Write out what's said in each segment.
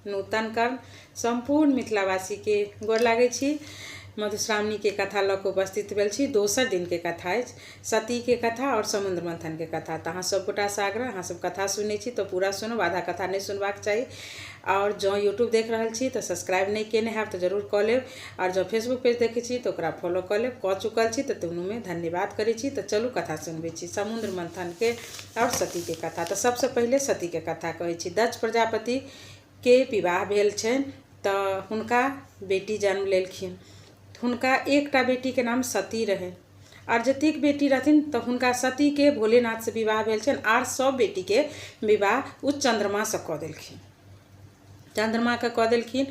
नूतन कर्म सम्पूर्ण मिथिलावासीके गोर लागै छी। मधुश्रावणीके कथा लऽ कऽ उपस्थित भेल छी। दोसर दिनके कथा अछि सतीके कथा आओर समुद्र मंथनके कथा। तऽ अहाँ सब गोटासँ आग्रह, अहाँ सब कथा सुनै छी तऽ पूरा सुनब, आधा कथा नहि सुनबाक चाही। आओर जँ यूट्यूब देख रहल छी तऽ सब्सक्राइब नहि केने हैब तऽ जरूर कऽ लेब, आओर जँ फेसबुक पेज देखै छी तऽ ओकरा फॉलो कऽ लेब। कऽ चुकल छी तऽ दुनूमे धन्यवाद करै छी। तऽ चलू कथा सुनबै छी समुद्र मंथनके आओर सतीके कथा। तऽ सबसँ पहिले सतीके कथा कहै छी। दक्ष प्रजापतिके विवाह भेल छनि तऽ हुनका बेटी जन्म लेलखिन। हुनका एकटा बेटीके नाम सती रहनि, आओर जतेक बेटी रहथिन तऽ हुनका सतीके भोलेनाथसँ विवाह भेल छनि, आर सब बेटीके विवाह ओ चन्द्रमासँ कऽ देलखिन। चन्द्रमाके कऽ देलखिन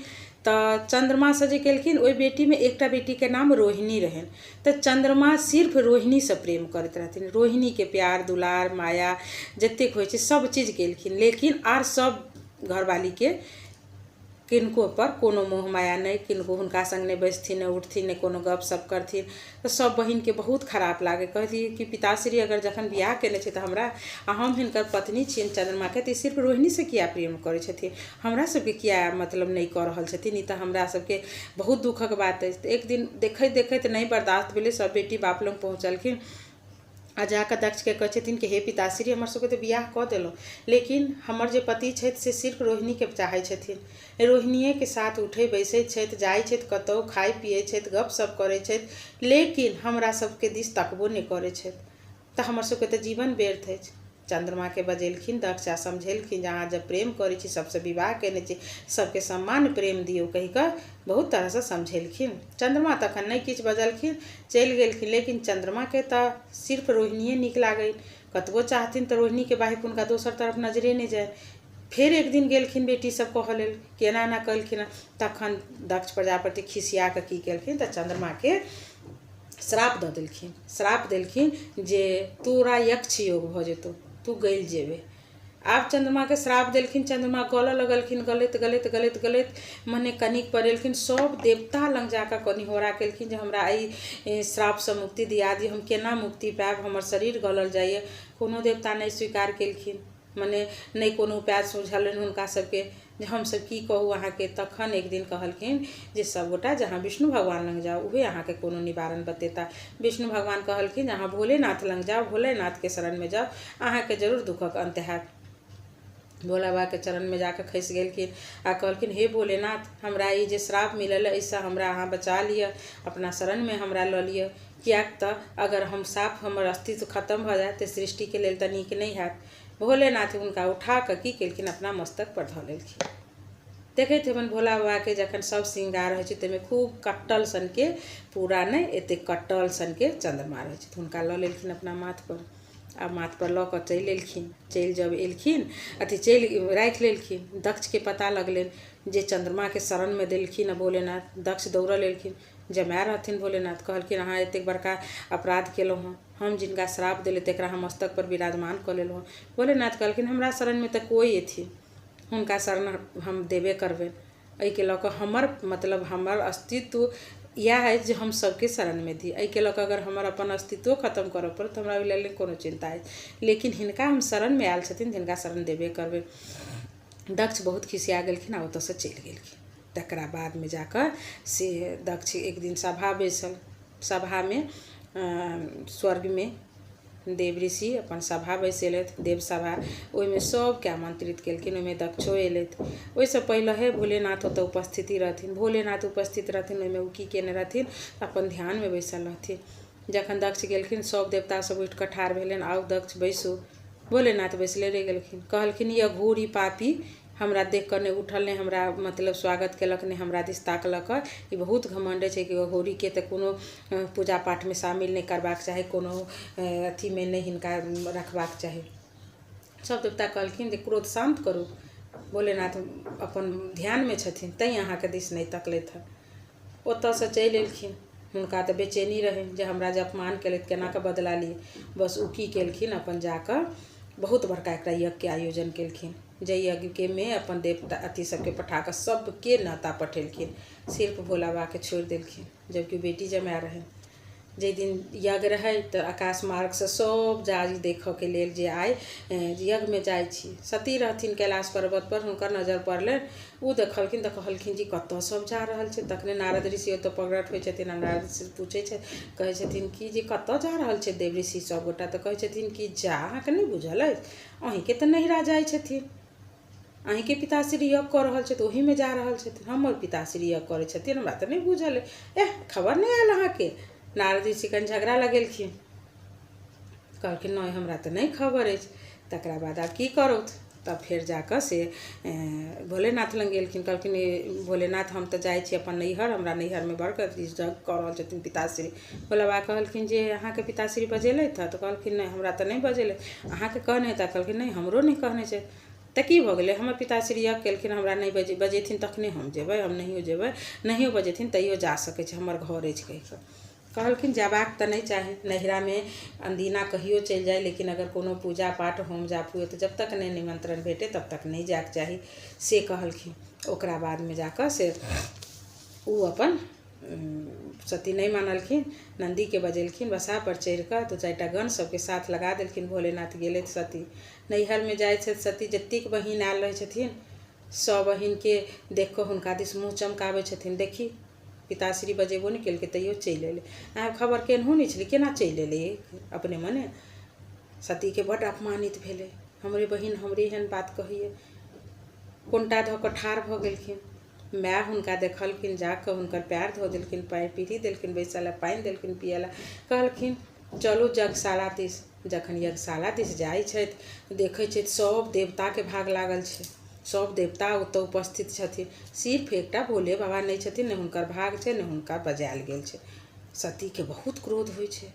तऽ चन्द्रमासँ जे केलखिन ओहि बेटीमे एकटा बेटीके नाम रोहिणी रहनि। तऽ चन्द्रमा सिर्फ रोहिणीसँ प्रेम करैत रहथिन, रोहिणीके प्यार दुलार माया जतेक होइ छै सब चीज केलखिन, लेकिन आर सब घरवालीके किनको पर कोनो मोह माया नहि, किनको हुनका संग नहि बैसथिन, नहि उठथिन, नहि कोनो गप सप करथिन। तऽ सब बहिनके बहुत खराब लागै, कहथिन कि पिताश्री अगर जखन बियाह केने छै तऽ हमरा आ हम हिनकर पत्नी छियनि चन्द्रमाके, तऽ ई सिर्फ रोहिणीसँ किया प्रेम करै छथिन, हमरा सबके किया मतलब नहि कऽ रहल छथिन, ई तऽ हमरा सबके बहुत दुःखक बात अछि। तऽ एक दिन देखैत देखैत नहि बर्दाश्त भेलै, सब बेटी बाप लग पहुँचलखिन आ जाकऽ दक्षके कहै छथिन कि हे पिताश्री, हमर सबके तऽ बियाह कऽ देलहुँ, लेकिन हमर जे पति छथि से सिर्फ रोहिणीके चाहै छथिन, रोहिणीएके साथ उठै बैसै छथि, जाइ छथि कतहु, खाइ पियै छथि, गप सप करै छथि, लेकिन हमरा सबके दिस तकबो नहि करै छथि, तऽ हमर सबके तऽ जीवन व्यर्थ अछि। चन्द्रमाके बजेलखिन दक्ष आ समझेलखिन जे अहाँ जब प्रेम करै छी, सबसँ विवाह केने छी, सबके सम्मान प्रेम दियौ कहि कऽ बहुत तरहसँ समझेलखिन। चन्द्रमा तखन नहि किछु बजलखिन, चलि गेलखिन, लेकिन चन्द्रमाके तऽ सिर्फ रोहिणीए नीक लागनि, कतबो चाहथिन तऽ रोहिणीके बाहिक हुनका दोसर तरफ नजरे नहि जाय। फेर एक दिन गेलखिन बेटी सब कहऽ लेल कि एना एना कहलखिन, तखन दक्ष प्रजापति खिसिया कऽ की केलखिन तऽ चन्द्रमाके श्राप दऽ देलखिन। श्राप देलखिन जे तोरा यक्ष योग भऽ जेतौ, तू गलि जेबे। आब चन्द्रमाके श्राप देलखिन, चन्द्रमा गलऽ लगलखिन, गलैत गलैत गलैत गलैत मने कनिक पर एलखिन, सब देवता लग जाकऽ कनिहोरा केलखिन जे हमरा एहि श्रापसँ मुक्ति दिया दिअ, हम केना मुक्ति पायब, हमर शरीर गलल जाइए। कोनो देवता नहि स्वीकार केलखिन, मने नहि कोनो उपाय सुझलनि हुनका सबके जे हमसब की कहू अहाँके। तखन एक दिन कहलखिन जे सबगोटा जे अहाँ विष्णु भगवान लग जाउ, उहे अहाँके कोनो निवारण बतेता। विष्णु भगवान कहलखिन जे अहाँ भोलेनाथ लग जाउ, भोलेनाथके शरणमे जाउ, अहाँके जरूर दुःखक अन्त हैत। भोला बाबाके चरणमे जाकऽ खसि गेलखिन आ कहलखिन हे भोलेनाथ, हमरा ई जे श्राप मिलल एहिसँ हमरा अहाँ बचा लिअ, अपना शरणमे हमरा लऽ लिअ, किएक तऽ अगर हम साफ हमर अस्तित्व खतम भऽ जायत तऽ सृष्टिके लेल तऽ नीक नहि हैत। भोलेनाथ हुनका उठा कऽ की केलखिन, अपना मस्तक पर धऽ लेलखिन। देखैत हेबनि भोला बाबाके जखन सब श्रृंगार होइ छै ताहिमे खूब कट्टल सनके, पूरा नहि एतेक कट्टल सनके चन्द्रमा रहै छै, हुनका लऽ लेलखिन अपना माथ पर आ माथ पर लऽ कऽ चलि एलखिन। चलि जब एलखिन अथी चलि राखि लेलखिन। दक्षके पता लगलनि जे चन्द्रमाके शरणमे देलखिन भोलेनाथ। दक्ष दौड़ल एलखिन, जमाए रहथिन भोलेनाथ, कहलखिन अहाँ एतेक बड़का अपराध केलहुँ हँ, हम जिनका श्राप देलियै तकरा हम मस्तक पर विराजमान कऽ लेलहुँ हँ। भोलेनाथ कहलखिन हमरा शरणमे तऽ कोइ एथिन, हुनका शरण हम देबे करबनि, एहिके लऽ कऽ हमर मतलब हमर अस्तित्व इएह अछि जे हम सबके शरणमे दी, एहिके लऽ कऽ अगर हमर अपन अस्तित्वो खतम करऽ पड़त तऽ हमरा ओहि लेल नहि कोनो चिन्ता अछि, लेकिन हिनका हम शरणमे आयल छथिन तऽ हिनका शरण देबे करबै। दक्ष बहुत खिसिया गेलखिन आ ओतऽसँ चलि गेलखिन। तकरा बादमे जाकऽ से दक्ष एक दिन सभा बैसल, सभामे स्वर्गमे देव ऋषि अपन सभा बैसेलथि, देव सभा, ओहिमे सबके आमंत्रित केलखिन, ओहिमे दक्षो एलथि। ओहिसँ पहिलहे भोलेनाथ ओतऽ उपस्थिति रहथिन, भोलेनाथ उपस्थित रहथिन, ओहिमे ओ की केने रहथिन अपन ध्यानमे बैसल रहथिन। जखन दक्ष गेलखिन सब देवता सब उठि कऽ ठाढ़ भेलनि, आउ दक्ष बैसू। भोलेनाथ बैसले रहि गेलखिन। कहलखिन ई अघोरी पापी हमरा देख कऽ नहि उठल, नहि हमरा मतलब स्वागत केलक, नहि हमरा दिस ताकलक, ई बहुत घमण्ड छै कि अघोरीके तऽ कोनो पूजा पाठमे शामिल नहि करबाक चाही, कोनो अथीमे नहि हिनका रखबाक चाही। सब देवता कहलखिन जे क्रोध शान्त करू, भोलेनाथ अपन ध्यानमे छथिन तैँ अहाँके दिस नहि तकलथि हँ। ओतऽसँ चलि एलखिन। हुनका तऽ बेचैनी रहनि जे हमरा जे अपमान केलथि केना कऽ बदला ली। बस ओ की केलखिन अपन जाकऽ बहुत बड़का एकटा यज्ञके आयोजन केलखिन, जाहि यज्ञके मे अपन देवता अथी सबके पठा कऽ सबके न्योता पठेलखिन, सिर्फ भोला बाबाके छोड़ि देलखिन, जबकि बेटी जमाए रहनि। जाहि दिन यज्ञ रहै तऽ आकाश मार्गसँ सभ जाइ देखऽके लेल जे आइ यज्ञमे जाइ छी। सती रहथिन कैलाश पर्वतपर, हुनकर नजर पड़लनि, ओ देखलखिन तऽ कहलखिन जे कतऽ सभ जा रहल छै। तखने नारद ऋषि ओतऽ प्रकट होइ छथिन आ नारद ऋषि पूछै छै, कहै छथिन कि जे कतऽ जा रहल छै देव ऋषि सभगोटा। तऽ कहै छथिन कि जा, अहाँके नहि बुझल अछि, अहीँके तऽ नैहरा जाइ छथिन, अहीँके पिताश्री यज्ञ कऽ रहल छथि, ओहीमे जा रहल छथिन। हमर पिताश्री यज्ञ करै छथिन, हमरा तऽ नहि बुझल अइ, एह खबर नहि आयल अहाँके। नारद ऋषि कनि झगड़ा लगेलखिन, कहलखिन नहि हमरा तऽ नहि खबर अछि। तकरा बाद आब की करौथ, तब फेर जाकऽ से भोलेनाथ लग गेलखिन। कहलखिन भोलेनाथ हम तऽ जाइ छी अपन नैहर, हमरा नैहरमे बड़ यज्ञ कऽ रहल छथिन पिताश्री। भोला बाबा कहलखिन जे अहाँके पिताश्री बजेलथि हँ? तऽ कहलखिन नहि हमरा तऽ नहि बजेलथि। अहाँके कहने हेता? कहलखिन नहि हमरो नहि कहने छै। तऽ की भऽ गेलै, हमर पिताश्री यज्ञ केलखिन, हमरा नहि बजेथिन तखने हम जेबै, हम नहियो जेबै, नहियो बजेथिन तैयो जा सकै छी, हमर घर अछि कहिकऽ। कहलखिन जयबाक तऽ नहि चाही, नैहरामे अनदिना कहियो चलि जाइ, लेकिन अगर कोनो पूजा पाठ होम जाप हुए तऽ जब तक नहि निमन्त्रण भेटै तब तक नहि जायके चाही, से कहलखिन। ओकरा बादमे जाकऽ से ओ अपन सती नहि मानलखिन, नन्दीके बजेलखिन, बसापर चढ़िकऽ तऽ चारिटा गण सबके साथ लगा देलखिन। भोलेनाथ गेलथि सती नैहरमे जाइ छथि। सती जतेक बहिन आयल रहै छथिन सब बहिनके देख कऽ हुनका दिस मुँह चमकाबै छथिन, देखी पिताश्री बजेबो नहि केलकै तैयो चलि अयलै, अहाँके खबर केनहो नहि छलै, केना चलि अयलै अपने मने। सतीके बड्ड अपमानित भेलै, हमरे बहिन हमरे एहन बात कहैए। कोनटा धऽ कऽ ठाढ़ भऽ गेलखिन। माय हुनका देखलखिन, जाकऽ हुनकर पएर धो देलखिन, पएर पीढ़ी देलखिन, बैसऽ लए पानि देलखिन पियै लए। कहलखिन चलू यज्ञशाला दिस। जखन यज्ञशाला दिस जाइ छथि देखै छथि सब देवताके भाग लागल छै, सब देवता ओतऽ उपस्थित छथिन, सिर्फ एकटा भोले बाबा नहि छथिन, नहि हुनकर भाग छै, नहि हुनका बजायल गेल छै। सतीके बहुत क्रोध होइ छै।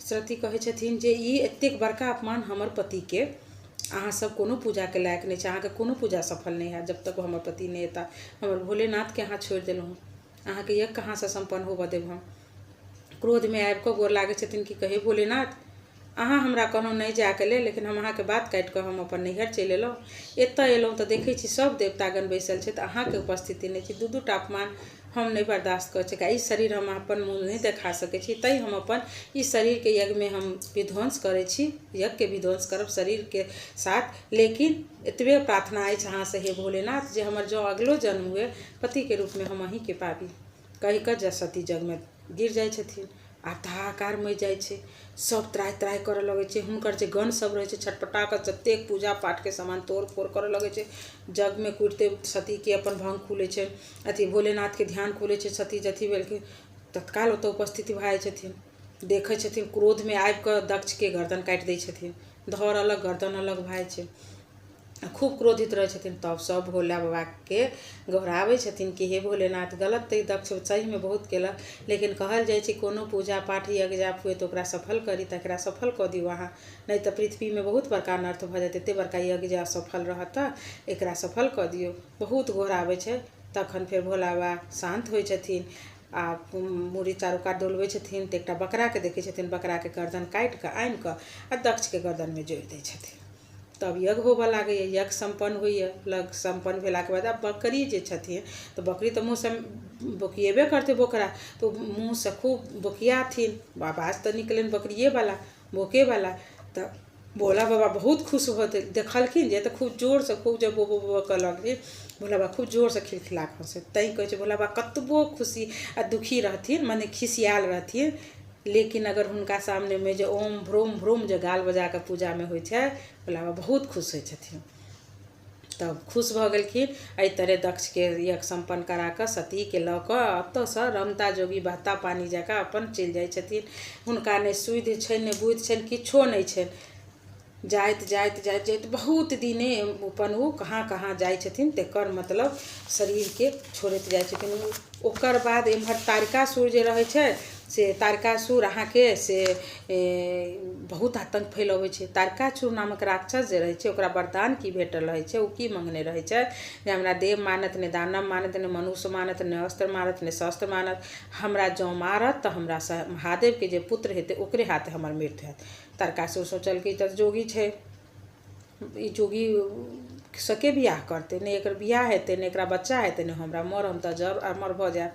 सती कहै छथिन जे ई एतेक बड़का अपमान हमर पतिके, अहाँ सब कोनो पूजाके लायक नहि छै, अहाँके कोनो पूजा सफल नहि हैत जब तक हमर पति नहि एता। हमर भोलेनाथके अहाँ छोड़ि देलहुँ, अहाँके यज्ञ कहाँसँ सम्पन्न होबऽ देब हम। क्रोधमे आबि कऽ गोर लागै छथिन कि कहे भोलेनाथ अहाँ हमरा कहलहुँ नहि जायके लेल, लेकिन हम अहाँके बात काटि कऽ हम अपन नैहर चलि अयलहुँ। एतऽ अयलहुँ तऽ देखै छी सब देवतागण बैसल छथि, अहाँके उपस्थिति नहि छै। दू दू टा अपमान हम नहि बर्दाश्त कऽ सकै, ई शरीर हम अपन मुँह नहि देखा सकै छी, तैँ हम अपन ई शरीरके यज्ञमे हम विध्वंस करै छी, यज्ञके विध्वंस करब शरीरके साथ। लेकिन एतबे प्रार्थना अछि अहाँसँ हे भोलेनाथ जे हमर जँ अगिलो जन्म हुए पतिके रूपमे हम अहीँके पाबी। कहि कऽ जे सती यज्ञमे गिर जाइ छथिन। आब तऽ हाहाकार मचि जाइ छै, सब त्राहि त्राहि करऽ लगै छै। हुनकर जे गण सब रहै छै छटपटा कऽ जतेक पूजा पाठके सामान तोड़ फोड़ करऽ लगै छै। यज्ञमे कुदिते सतीके अपन भङ्ग खुलै छै, अथी भोलेनाथके ध्यान खुलै छै। सती जथी भेलखिन तत्काल ओतऽ उपस्थित भए जाइ छथिन। देखै छथिन क्रोधमे आबि कऽ दक्षके गर्दन काटि दै छथिन, धड़ अलग गर्दन अलग भए जाइ छै। खूब क्रोधित रहै छथिन। तब सब भोला बाबाके गोहराबै छथिन कि हे भोलेनाथ गलत तऽ दक्ष सहीमे बहुत केलक, लेकिन कहल जाइ छै कोनो पूजा पाठ यज्ञ जाप हुए तऽ ओकरा सफल करी, तऽ एकरा सफल कऽ दियौ अहाँ, नहि तऽ पृथ्वीमे बहुत बड़का अनर्थ भऽ जायत। एते बड़का यज्ञ जे असफल रहत तऽ एकरा सफल कऽ दियौ। बहुत गोहराबै छै। तखन फेर भोला बाबा शान्त होइ छथिन आ मूड़ी चारू कात डोलबै छथिन तऽ एकटा बकराके देखै छथिन, बकराके गर्दन काटि कऽ आनि कऽ आ दक्षके गर्दनमे जोड़ि दै छथिन। तब यज्ञ होबऽ लागैए, यज्ञ सम्पन्न होइए। यज्ञ सम्पन्न भेलाके बाद आब बकरी जे छथिन तऽ बकरी तऽ मुँहसँ बोकिएबे करतै बोकरा, तऽ मुँहसँ खूब बोकियाथिन, आवाज तऽ निकलनि बकरिएवला बोकेवला। तऽ भोला बाबा बहुत खुश होते देखलखिन जे तऽ खूब जोरसँ खूब जे बो बो बो करऽ लगथिन। भोला बाबा खूब जोरसँ खिलखिला कऽ हँसै। तैँ कहै छै भोला बाबा कतबो खुशी आ दुखी रहथिन, मने खिसियाल रहथिन, लेकिन अगर हुनका सामनेमे जे ओम भ्रूम भ्रूम जे गाल बजा कऽ पूजामे होइ छै, भोला बाबा बहुत खुश होइ छथिन। तब खुश भऽ गेलखिन। एहि तरहे दक्षके यज्ञ सम्पन्न करा कऽ सतीके लऽ कऽ ओतऽसँ रमता जोगी बहता पानी जकाँ अपन चलि जाइ छथिन। हुनका नहि सुधि छनि नहि बुद्धि छनि, किछो नहि छनि। जाइत जाइत जाइत जाइत बहुत दिने अपन ओ कहाँ कहाँ जाइ छथिन, तकर मतलब शरीरके छोड़ैत जाइ छथिन। ओकर बाद एम्हर तारकासुर जे रहै छै से तारकासुर अहाँके से बहुत आतङ्क फैलबै छै। तारकासुर नामक राक्षस जे रहै छै ओकरा वरदान की भेटल रहै छै, ओ की मङ्गने रहै छै जे हमरा देव मानत नहि दानव मानत नहि मनुष्य मानत नहि अस्त्र मारत नहि शस्त्र मानत, हमरा जँ मारत तऽ हमरा महादेवके जे पुत्र हेतै ओकरे हाथे हमर मृत्यु हैत। तारकासुर सोचलकै तऽ जोगी छै, ई जोगी सबके बियाह करतै, नहि एकर बियाह हेतै नहि एकरा बच्चा हेतै, नहि हमरा मरम तऽ जर अमर भऽ जायब।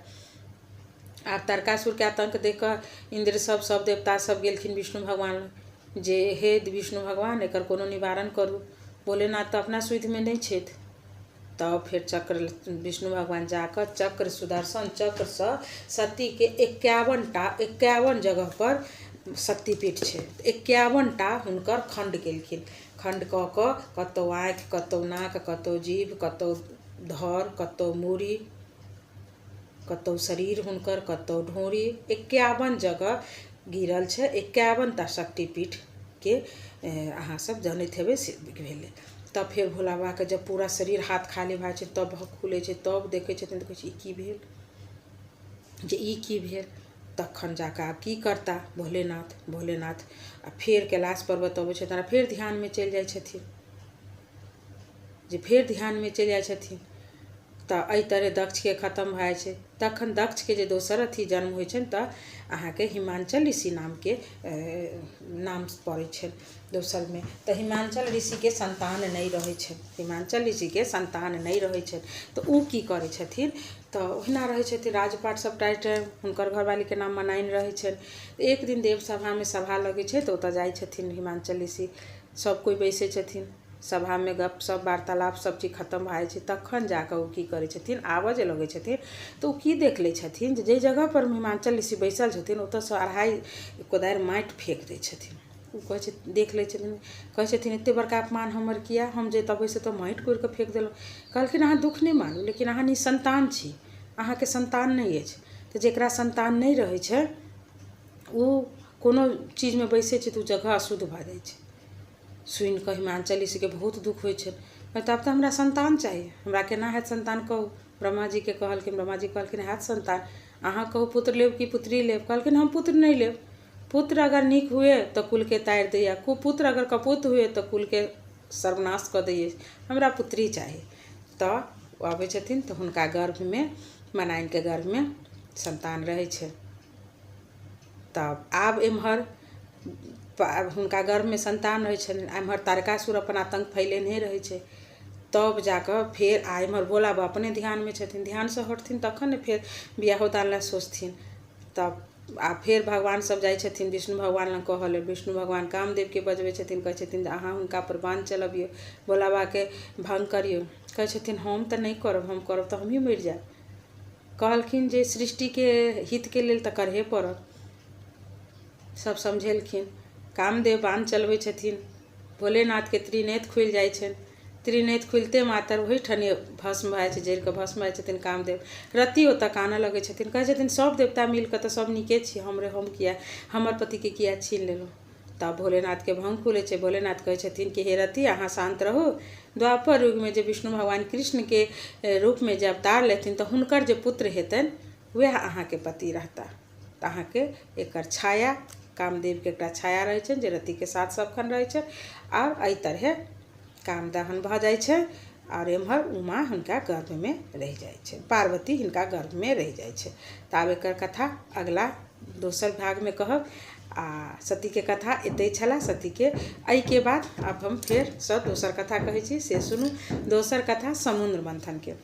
आब तारकासुरके आतङ्क देख कऽ इन्द्र सब सब देवता सब गेलखिन विष्णु भगवान लग जे हे विष्णु भगवान, एकर कोनो निवारण करू, भोलेनाथ तऽ अपना सुधिमे नहि छथि। तब फेर चक्र विष्णु भगवान जाकऽ चक्र सुदर्शन चक्रसँ सतीके 51 जगहपर शक्तिपीठ छै, 51 टा हुनकर खण्ड केलखिन। खण्ड कऽ कऽ कतहु आँखि, कतहु नाक, कतहु जीभ, कतहु धड़, कतहु मूड़ी, कतहु शरीर हुनकर, कतहु ढोरी, 51 जगह गिरल छै। 51 टा शक्तिपीठके अहाँ सब जनैत हेबै से भेलै। तब फेर भोला बाबाके जब पूरा शरीर हाथ खाली भए जाइ छै, तब भक खुलै छै, तब देखै छथिन तऽ कहै छै ई की भेल, जे ई की भेल। तखन जाकऽ आब की करता भोलेनाथ। भोलेनाथ आ फेर कैलाश पर्वत अबै छथिन आ फेर ध्यानमे चलि जाइ छथिन, जे फेर ध्यानमे चलि जाइ छथिन। तऽ एहि तरहे दक्षके खतम भए जाइ छै। तखन दक्षके जे दोसर अथी जन्म होइ छनि तऽ अहाँके हिमांचल ऋषि नामके नाम पड़ै छनि दोसरमे। तऽ हिमांचल ऋषिके सन्तान नहि रहै छनि, हिमांचल ऋषिके सन्तान नहि रहै छनि। तऽ ओ की करै छथिन, तऽ ओहिना रहै छथिन राजपाट सबटा टाइम। हुनकर घरवालीके नाम मनाइन रहै छनि। एक दिन देवसभामे सभा लगै छै तऽ ओतऽ जाइ छथिन हिमांचल ऋषि, सब कोइ बैसै छथिन सभामे, गप सप वार्तालाप सब चीज खतम भए जाइ छै। तखन जाकऽ ओ की करै छथिन, आबऽ जे लगै छथिन तऽ ओ की देख लै छथिन जे जाहि जगहपर हिमांचल ऋषि बैसल छथिन ओतऽसँ 2.5 कोदारि माटि फेक दै छथिन। ओ कहै छै, देख लै छथिन, कहै छथिन एते बड़का अपमान हमर किया, हम जे तबै से तऽ माटि कोड़ि कऽ फेक देलहुँ। कहलखिन अहाँ दुःख नहि मानू, लेकिन अहाँ निसन्तान छी, अहाँके सन्तान नहि अछि। तऽ जकरा सन्तान नहि रहै छै ओ कोनो चीजमे बैसै छै तऽ ओ जगह अशुद्ध भऽ जाइ छै। सुनि कऽ हिमांचल ऋषिके बहुत दुःख होइ छनि। कहलथि आब तऽ हमरा सन्तान चाही, हमरा केना हैत सन्तान कहू। ब्रह्माजीके कहलखिन, ब्रह्माजी कहलखिन हैत सन्तान, अहाँ कहू पुत्र लेब कि पुत्री लेब। कहलखिन हम पुत्र नहि लेब, पुत्र अगर नीक हुए तऽ कुलके तारि दैए, कुपुत्र अगर कपूत हुए तऽ कुलके सर्वनाश कऽ दैए, हमरा पुत्री चाही। तऽ ओ अबै छथिन तऽ हुनका गर्भमे मनाइनके गर्भमे सन्तान रहै छै। तब आब एम्हर हुनका गर्भमे सन्तान रहै छनि, एम्हर तारकासुर अपन आतङ्क फैलेनहे रहै छै। तब जाकऽ फेर आ एम्हर भोला बाबा अपने ध्यानमे छथिन, ध्यानसँ हटथिन तखन ने फेर बियाहो दान लए सोचथिन। तब आ फेर भगवान सब जाइ छथिन विष्णु भगवान लग कहऽ लेल। विष्णु भगवान कामदेवके बजबै छथिन, कहै छथिन जे अहाँ हुनका पर बाण चलबियौ, भोला बाबाके भङ्ग करियौ। कहै छथिन हम तऽ नहि करब, हम करब तऽ हमहीँ मरि जायब। कहलखिन जे सृष्टिके हितके लेल तऽ करहे पड़त। सब समझेलखिन। कामदेव बाण चलबै छथिन, भोलेनाथके त्रिनेत्र खुलि जाइ छनि। त्रिनेत्र खुलिते मातर ओहिठने भस्म भए जाइ छै, जरि कऽ भस्म भए जाइ छथिन कामदेव। रति ओतऽ कानऽ लगै छथिन, कहै छथिन सब देवता मिल कऽ तऽ सब नीके छी, हमरे हम किया, हमर पतिके किया छीन लेलहुँ। तब भोलेनाथके भङ्ग खुलै छै। भोलेनाथ कहै छथिन कि हे रति अहाँ शान्त रहू, द्वापर युगमे जे विष्णु भगवान कृष्णके रूपमे जे अवतार लेथिन तऽ हुनकर जे पुत्र हेतनि वएह अहाँके पति रहता। तऽ अहाँके एकर छाया कामदेवके एकटा छाया रहै छनि जे रतिके साथ सबखन रहै छनि। आर एहि तरहे काम दहन भऽ जाइ छै। आओर एम्हर उमा हुनका गर्भमे रहि जाइ छै, पार्वती हिनका गर्भमे रहि जाइ छै। तऽ आब एकर कथा अगला दोसर भागमे कहब। आ सतीके कथा एतै छलए सतीके। एहिके बाद आब हम फेरसँ दोसर कथा कहै छी, से सुनू। दोसर कथा समुद्र मन्थनके।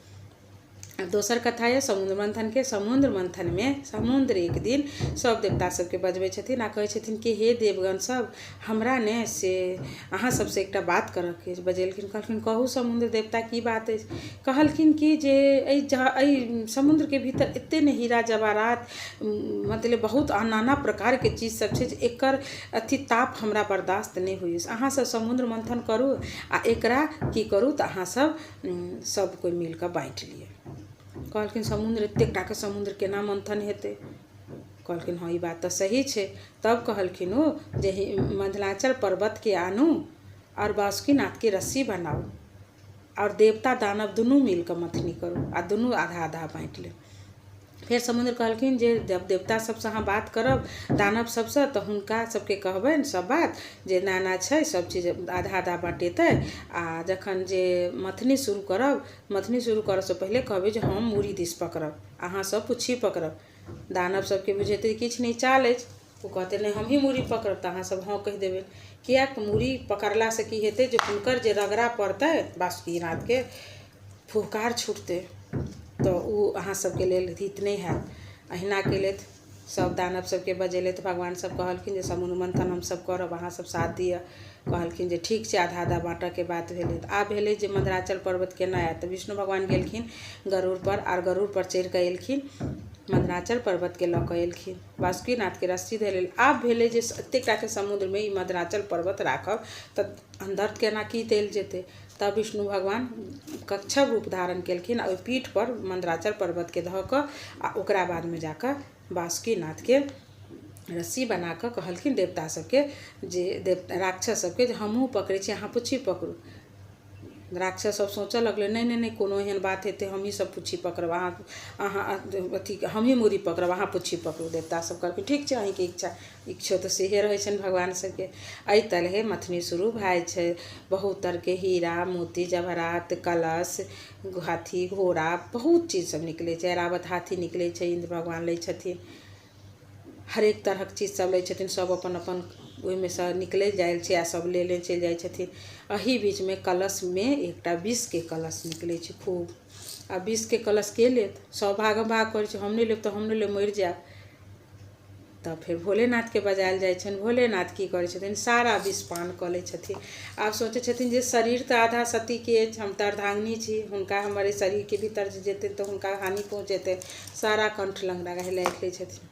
दोसर कथा यऽ समुद्र मन्थनके। समुद्र मन्थनमे समुद्र एक दिन सब देवता सबके बजबै छथिन आ कहै छथिन कि हे देवगण सब, हमरा ने से अहाँ सबसँ एकटा बात करऽके अछि। बजेलखिन, कहलखिन कहू समुद्र देवता की बात अछि। कहलखिन कि जे एहि समुद्रके भीतर एते ने हीरा जवाहरात मतलब बहुत नाना प्रकारके चीज सब छै जे एकर अथी ताप हमरा बर्दाश्त नहि होइए। अहाँ सब समुद्र मन्थन करू आ एकरा की करू तऽ अहाँ सब सब कोइ मिलकऽ बाँटि लिअ। कहलखिन समुद्र एतेक टाके समुद्र केना मन्थन हेतै। कहलखिन हँ ई बात तऽ सही छै। तब कहलखिन ओ जे मध्याचल पर्वतके आनू आओर बासुकीनाथके रस्सी बनाउ आओर देवता दानव दुनू मिलकऽ मथनी करू आ दुनू आधा आधा बाँटि लेब। फेर समुद्र कहलखिन जे जब देवता सबसँ अहाँ बात करब दानव सबसँ तऽ हुनका सबके कहबनि सब बात जे एना एना छै, सब चीज आधा आधा बँटेतै। आ जखन जे मथनी शुरू करब, मथनी शुरू करऽसँ पहिले कहबै जे हम मूड़ी दिस पकड़ब, अहाँ सब पुच्छी पकड़ब। दानव सबके बुझेतै किछु नहि चाल अछि, ओ कहतै नहि हमही मूड़ी पकड़ब, तऽ अहाँ सब हँ कहि देबै। किएक मूड़ी पकड़लासँ की हेतै जे हुनकर जे रगड़ा पड़तै बासुकीनाथके, फुहकार छूटतै, तऽ ओ अहाँ सबके लेल हित नहि हैत। अहिना केलथि, सब दानव सबके बजेलथि। भगवान सब कहलखिन जे समुद्र मंथन हमसब करब, अहाँ सब साथ दिअ। कहलखिन जे ठीक छै, आधा आधा बाँटऽके बात भेलै। तऽ आब भेलै जे मंदराचल पर्वत केना आयत। तऽ विष्णु भगवान गेलखिन गरुड़ पर, आर गरुड़ पर चढ़ि कऽ एलखिन, मंदराचल पर्वतके लऽ कऽ एलखिन, बासुकीनाथके रस्सी धरि। आब भेलै जे एतेक टाके समुद्रमे ई मंदराचल पर्वत राखब तऽ अन्दर केना की देल जेतै। तब विष्णु भगवान कच्छप रूप धारण केलखिन आ ओहि पीठ पर मंदराचल पर्वतके धऽ कऽ आ ओकरा बादमे जाकऽ बासुकीनाथके रस्सी बना कऽ कहलखिन देवता सबके जे देव राक्षस सबके जे हमहूँ पकड़ै छी, अहाँ पुच्छी पकड़ू। राक्षस सब सोचऽ लगलै नहि नहि नहि कोनो एहन बात हेतै, हमही सब पुच्छी पकड़ब, अहाँ अहाँ अथी हमही मूड़ी पकड़ब, अहाँ पुच्छी पकड़ू। देवता सब कहलखिन ठीक छै, अहीँके इच्छा। इच्छो तऽ सेहे रहै छनि भगवान सबके। एहि तरहे मथनी शुरू भए जाइ छै। बहुत तरहके हीरा मोती जवाहरात कलश हाथी घोड़ा बहुत चीज सब निकलै छै। ऐरावत हाथी निकलै छै, इन्द्र भगवान लै छथिन, हरेक तरहक चीज सब लै छथिन। सब अपन अपन ओहिमे सँ निकलि जाइ छै आ सब लेले चलि जाइ छथिन। एहि बीचमे कलशमे एकटा विषके कलश निकलै छै खूब। आ विषके कलश के लेत? सब भागम भाग करै छै, हम नहि लेब तऽ हम नहि लेब, मरि जायब। तब फेर भोलेनाथके बजायल जाइ छनि। भोलेनाथ की करै छथिन, सारा विष पान कऽ लै छथिन। आब सोचै छथिन जे शरीर तऽ आधा सतीके अछि, हम तऽ अर्धांगिनी छी, हुनका हमर एहि शरीरके भीतर जे जेतै तऽ हुनका हानि पहुँचेतै। सारा कंठ लग राखि लै छथिन,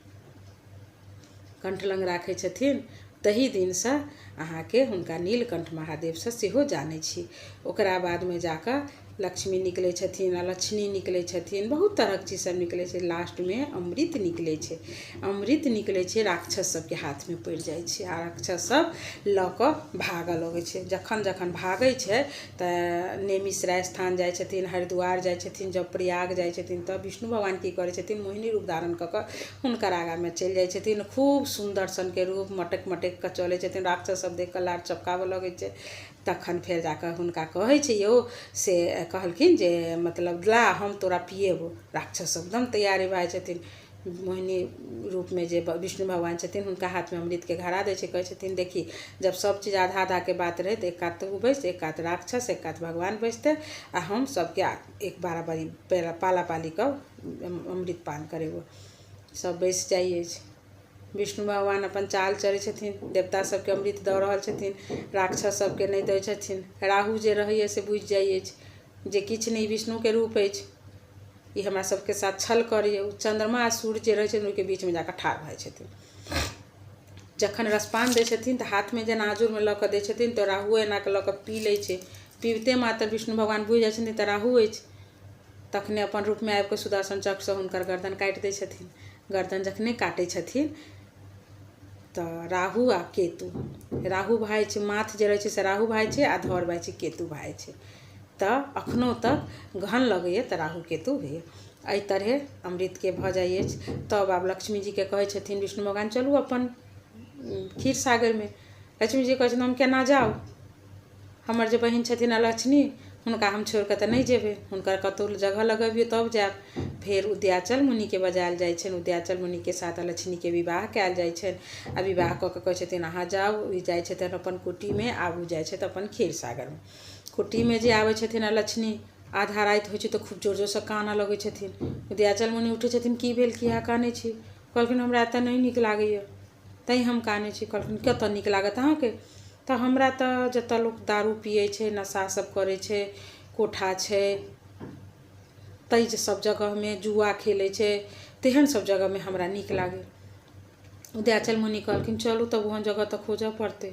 कंठ लग राखै छथिन। तही दिनसँ अहाँके हुनका नीलकंठ महादेवसँ सेहो जानै छी। ओकरा बादमे जाकऽ लक्ष्मी निकलै छथिन, अलक्ष्मी निकलै छथिन, बहुत तरहक चीज सब निकलै छै। लास्टमे अमृत निकलै छै। अमृत निकलै छै, राक्षस सबके हाथमे पड़ि जाइ छै आ राक्षस सब लऽ कऽ भागऽ लगै छै। जखन जखन भागै छै तऽ नेमिश्रा स्थान जाइ छथिन, हरिद्वार जाइ छथिन, जब प्रयाग जाइ छथिन तब विष्णु भगवान की करै छथिन, मोहिनी रूप धारण कऽ कऽ हुनकर आगाँमे चलि जाइ छथिन। खूब सुन्दर सनके रूप मटकि मटकि कऽ चलै छथिन। राक्षस सब देख कऽ लार चपकाबऽ लगै छै। तखन फेर जाकऽ हुनका कहै छै यौ, से कहलखिन जे मतलब ला हम तोरा पिएबो। राक्षस सब एकदम तैयारी भए जाइ छथिन। मोहिनी रूपमे जे विष्णु भगवान छथिन हुनका हाथमे अमृतके घड़ा दै छै। कहै छथिन देखी जब सब चीज आधा आधाके बात रहै तऽ एक कात तू बैस, एक कात राक्षस, एक कात भगवान बैसतै आ हम सबके एक बराबरी पाला पाली कऽ अमृत पान करेबो। सब बैस जाइ अछि। विष्णु भगवान अपन चाल चलै छथिन, देवता सबके अमृत दऽ रहल छथिन, राक्षस सबके नहि दै छथिन। राहु जे रहैए से बुझि जाइ अछि जे किछु नहि विष्णुके रूप अछि, ई हमरा सबके साथ छल करैए। ओ चन्द्रमा आ सूर्य जे रहै छथिन ओहिके बीचमे जाकऽ ठाढ़ भऽ जाइ छथिन। जखन रसपान दै छथिन तऽ हाथमे जेना आजुरमे लऽ कऽ दै छथिन तऽ राहुओ एना कऽ लऽ कऽ पी लै छै। पीबिते मात्र विष्णु भगवान बुझि जाइ छथिन तऽ राहु अछि। तखने अपन रूपमे आबि कऽ सुदर्शन चक्रसँ हुनकर गर्दन काटि दै छथिन। गर्दन जखने काटै छथिन तऽ राहु आ केतु, राहु भाइ छै, माथ जे रहै छै से राहु भाइ छै आ धर भाइ छै केतु भाइ छै। तऽ अखनो तक गहन लगैए तऽ राहु केतु होइए। एहि तरहे अमृतके भऽ जाइ अछि। तब आब लक्ष्मीजीके कहै छथिन विष्णु भगवान चलू अपन क्षीर सागरमे। लक्ष्मीजी कहै छथिन हम केना जाउ, हमर जे बहिन छथिन अलक्ष्मी हुनका हम छोड़ि कऽ तऽ नहि जेबै, हुनकर कतहु जगह लगबियौ तब जायब। फेर उदयाचल मुनिके बजायल जाइ छनि। उदयाचल मुनिके साथ अलक्ष्मीके विवाह कयल जाइ छनि आ विवाह कऽ कऽ कहै छथिन अहाँ जाउ। ई जाइ छथिन अपन कुटीमे, आब ओ जाइ छथि अपन क्षीर सागरमे। कुटीमे जे आबै छथिन अलक्ष्मी, आधा राति होइ छै तऽ खूब जोर जोरसँ कानऽ लगै छथिन। उदयाचल मुनि उठै छथिन, की भेल, किया कानै छी? कहलखिन हमरा एतऽ नहि नीक लागैए तैँ हम कानै छी। कहलखिन कतऽ नीक लागत अहाँके? तऽ हमरा तऽ जतऽ लोक दारू पियै छै, नशा सब करै छै, कोठा छै, ताहि सब जगहमे जुआ खेलै छै, तेहन सब जगहमे हमरा नीक लागै। उदयाचल मुनि कहलखिन चलू तब ओहन जगह तऽ खोजऽ पड़तै।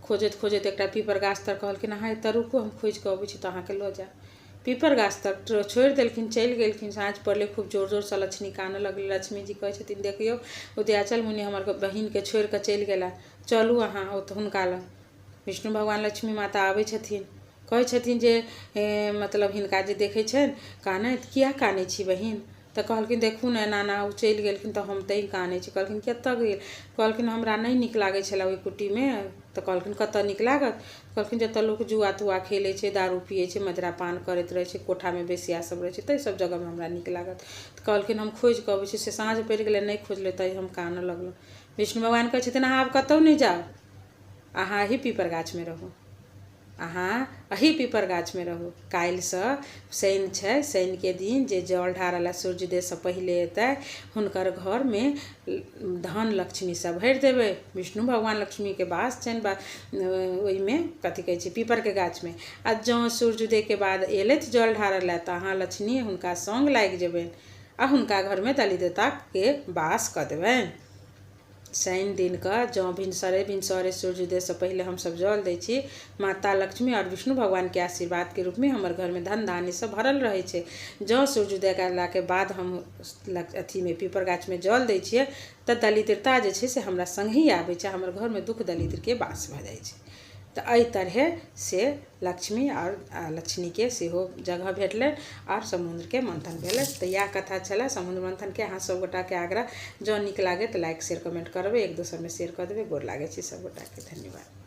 खोजैत खोजैत एकटा पीपर गाछ तर कहलखिन अहाँ एतऽ रुकू, हम खोजि कऽ अबै छी तऽ अहाँके लऽ जायब। पीपर गाछ तर छोड़ि देलखिन, चलि गेलखिन। साँझ पड़लै, खूब जोर जोरसँ लक्ष्मी कानऽ लगलै। लक्ष्मीजी कहै छथिन देखियौ उदयाचल मुनि हमर बहिनके छोड़ि कऽ चलि गेला, चलू अहाँ ओतऽ हुनका लग। विष्णु भगवान लक्ष्मी माता आबै छथिन, कहै छथिन जे मतलब हिनका जे देखै छनि कानैत, किया कानै छी बहिन? तऽ कहलखिन देखू ने एना एना ओ चलि गेलखिन तऽ हम तैँ कानै छी। कहलखिन कतऽ गेल? कहलखिन हमरा नहि नीक लागै छलै ओहि कुटीमे। तऽ कहलखिन कतऽ नीक लागत? कहलखिन जतऽ लोक जुआ तुआ खेलै छै, दारू पियै छै, मदिरा पान करैत रहै छै, कोठामे बेसिया सब रहै छै, ताहि सब जगहमे हमरा नीक लागत। तऽ कहलखिन हम खोजि कऽ अबै छी। से साँझ पड़ि गेलै, नहि खोजलै तैँ हम कानऽ लगलहुँ। विष्णु भगवान कहै छथिन अहाँ आब कतहु नहि जाउ, अहाँ एही पीपर गाछमे रहू। अहाँ एही पीपर गाछमे रहू। काल्हिसँ शनि छै, शनिके दिन जे जल ढारऽ लए सूर्योदयसँ पहिले एतै हुनकर घरमे धन लक्ष्मीसँ भरि देबै। विष्णु भगवान लक्ष्मीके वास छनि ओहिमे, कथी कहै छै, पीपरके गाछमे। आ जँ सूर्योदयके बाद एलथि जल ढारऽ लए तऽ अहाँ लक्ष्मी हुनका सङ्ग लागि जेबनि आ हुनका घरमे दरिद्रताके वास कऽ देबनि। शनि दिनके जँ भिनसरे भिनसरे सूर्योदयसँ पहिले हमसभ जल दै छी, माता लक्ष्मी आओर विष्णु भगवानके आशीर्वादके रूपमे हमर घरमे धन धान्यसँ भरल रहै छै। जँ सूर्योदय कयलाके बाद हम अथीमे पीपर गाछमे जल दै छियै तऽ दरिद्रता जे छै से हमरा सङ्गहि आबै छै, हमर घरमे दुःख दरिद्रके वास भऽ जाइ छै। तऽ एहि तरहे से लक्ष्मी आओर लक्ष्मीके सेहो जगह भेटलनि आओर समुद्रके मन्थन भेलै। तऽ इएह कथा छलै समुद्र मन्थनके। अहाँ सब गोटाके आग्रह, जँ नीक लागै तऽ लाइक शेयर कमेन्ट करबै, एक दोसरमे शेयर कऽ देबै। गोर लागै छी सब गोटाके, धन्यवाद।